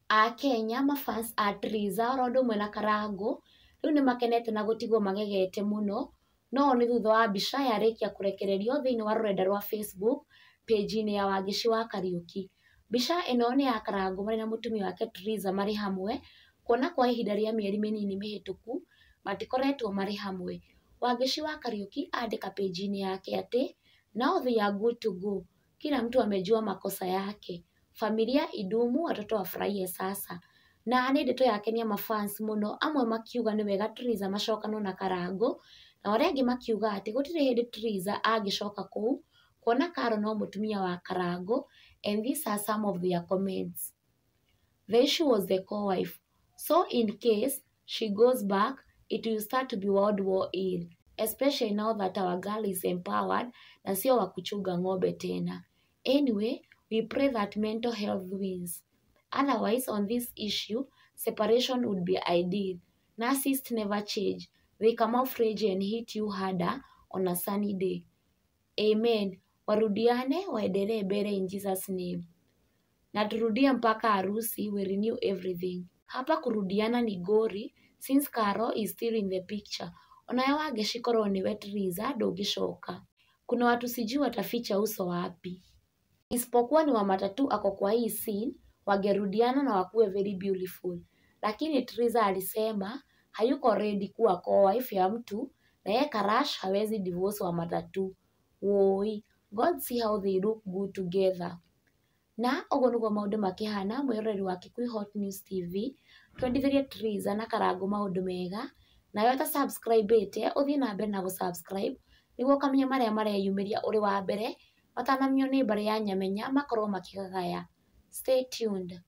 A Kenya ma fans a Triza oro ũndũ ũmwe na Karangũ rĩu nĩ makenete na gũtigwo magegete mũno, no nĩ thutha wa mbica yarĩkia kũrekererio thĩinĩ wa rũrenda rwa Facebook page-inĩ ya Wangeci wa Kariũki. Mbica ĩno nĩ ya Karangũ marĩ na mũtumia wake Triza marĩ hamwe, kuona kwa ihinda rĩa mĩeri mĩnini mĩhĩtũku matikoretwo marĩ hamwe. Wangeci wa Kariũki andĩka page-inĩ yake atĩ "Now they are good to go, kila mtu amejua makosa yake, familia idumu, watoto wafurahie sasa." Na nĩ ndeto yakenia mafans mũno, amwe makiuga nĩ wega Triza macokanwo na Karangũ, na arĩa angĩ makiuga atĩ gũtirĩ hĩndĩ Triza angĩcoka kũu kuona Karo no mũtumia wa Karangũ, and these are some of their comments. The issue was the co-wife. So in case she goes back, it will start to be World War I, especially now that our girl is empowered na sio wa kuchunga ng'ombe tena. Anyway, we pray that mental health wins. Otherwise, on this issue, separation would be ideal. Narcissists never change. They camouflage and hit you harder on a sunny day. Amen. Warudiane, waendelee mbele in Jesus name. Na turudie mpaka harusi, we renew everything. Hapa kurudiana ni ngori since Caro is still in the picture. Onawe Wangeci korwo nĩwe Triza ndũngĩcoka. Kuna watu sijui wataficha uso wapi. Isipokuwa ni Wamatatu ako kwa hii scene, wangerudiana na wakuwe very beautiful. Lakini Triza alisema hayuko ready kuwa co-wife ya mtu na yeye Karash hawezi divorce Wamatatu. Woi, God see how they look good together. Na ũguo nĩguo maũndũ makĩhana mwĩroreri wa Kikuyu Hot News TV, twendithĩrie Triza na Karangũ maũndũ mega, nawe ũta subscribe ĩte ũthiĩ na mbere na gũ subscribe nĩguo ũkamenya marĩa mareyumĩria ũrĩ wa mbere matanamenywo nĩ mbarĩ ya Nyamenya makorwo makĩgagaya. Stay tuned.